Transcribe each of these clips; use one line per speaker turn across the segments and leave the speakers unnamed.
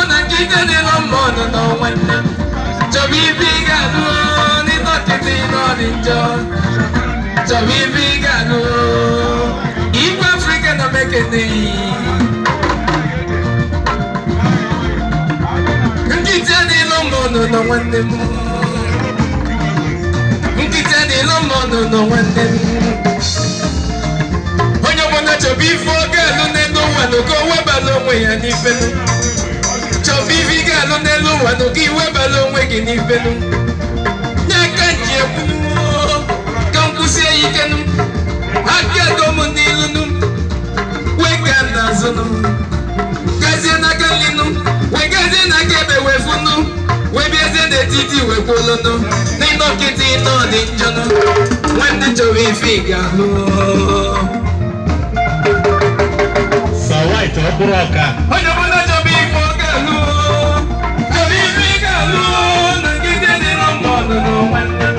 Na nkịtị dị na mma ọnụnọ nwanne m. Chọba ife ị ga-alụ n'ịnọ nkịtị nọ dị njọ. Chọba ife ị ga-alụ. Igwe Afrịka na mekene. Nkịtị dị na mma ọnụnọ nwanne m. Nkịtị dị na mma ọnụnọ nwanne m. Onye ọbụla chọba ife ọ ga-alụ n'elu ụwa n'oge o webala onwe ya n'ife. Chọba ife ị ga-alụ n'elu ụwa n'oge iwebala onwe gị n'ifenu. Nye aka nji ekwu ka m kwụsie ya ikenu. Aka ego m n'ilu nụ, wega n'azụ nụ. Gazie n'aka nri nụ, wegazie n'aka ebe wefu nụ. Wee bịazie n'etiti wekwulu nụ. N'ịnọ nkịtị nọ dị njọ nụ. Nwanne, chọba ife ị ga-alụ.
Sir White ọ bụrụ ọka.
Onye ọbụla chọba ife ọ ga-alụ, chọba ife ị ga-alụ na nkịtị dị na mma ọnụnụ nwanne m.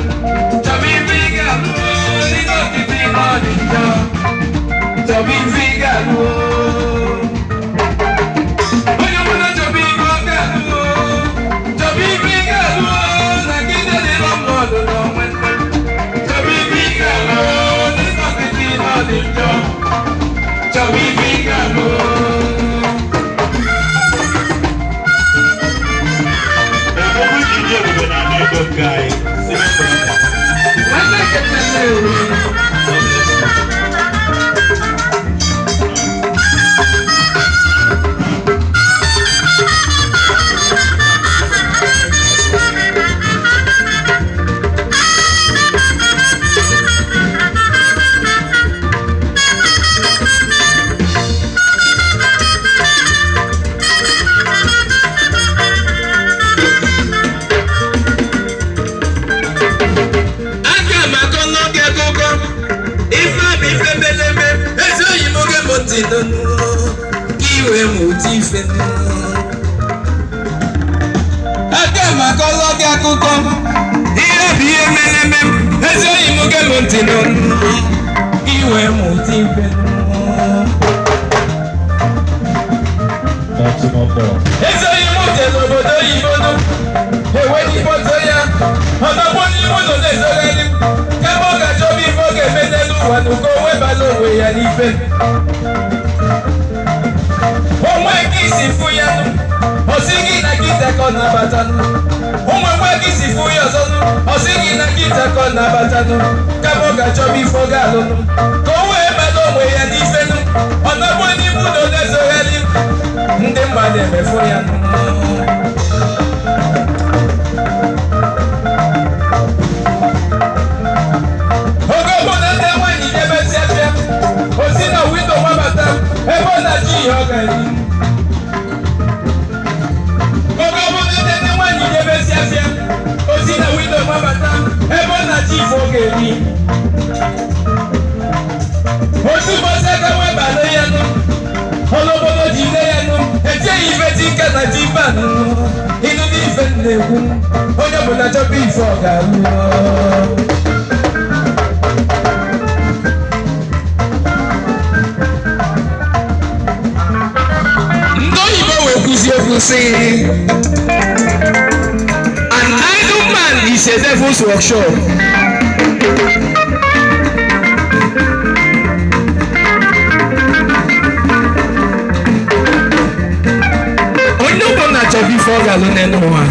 Chọba ife ị ga-alụ n'ịnọ nkịtị nọ dị njọ. Chọba ife ị ga-alụ. Onye ọbụla chọba ife ọ ga-alụ, chọba ife ị ga-alụ na nkịtị dị na mma ọnụnụ nwanne m. Chọba ife ị ga-alụ n'ịnọ nkịtị nọ dị njọ. Chọba ife ị ga-alụ.
Ebube ji dị ebube na ana ego nke anyị. Senior brother.
Nwanne kekele o.
God bless you.
Aga m akọ n'oge akụkọ ife bụ ife meleme. Ezi oyi m, oge m ntị nụnụ ka iwe m ụtọ ife. Aga m akọ n'oge akụkọ ihe bụ ihe meleme. Ezi oyi m, oge m ntị nụnụ ka iwe m ụtọ ife.
Ọtụmọkpọ.
Ezi oyi m je n'obodo oyibo nụ, enweghị foto ya. Ọ nọkwa n'ime ụlọ na-ezogharị kama ọ ga-achọba ife ọ ga-eme n'elu ụwa n'uko webala onwe ya n'ife. Onwe ka isi fụ ya nụ, ọ sị gị na kịta ka ọ na-abata nụ. Onwe nwe ka isi fụ ya ọzọ nụ, ọ sị gị na kịta ka ọ na-abata nụ. Kama ọ ga-achọba ife ọ ga-alụ nụ ka o wee bala onwe ya n'ife nụ, ọ nọkwa n'ime ụlọ na-ezogharị, ndị mmadụ emefu ya nụ. Oge ọbụla ndị nwaanyị jebesi afịa, o si na window mabata ebe ọ na-achọ ihe ọ ga-eri. Oge ọbụla ndị nwaanyị jebesi afịa, o si na window mabata ebe ọ na-achọ ife ọ ga-eri. Otu ụbọchị aka webara ya nụ, ọlọbodo jide ya nụ, etinye ife ti nke na ti ife anụ ịnụ n'ife m na-ekwu. Onye ọbụla chọba ife ọ ga-alụ. Ndị oyibo wee kwuzie okwu sị, "An idle man is a devil's workshop." Onye ọbụla chọrọ ife ọ ga-alụ n'elu ụwa.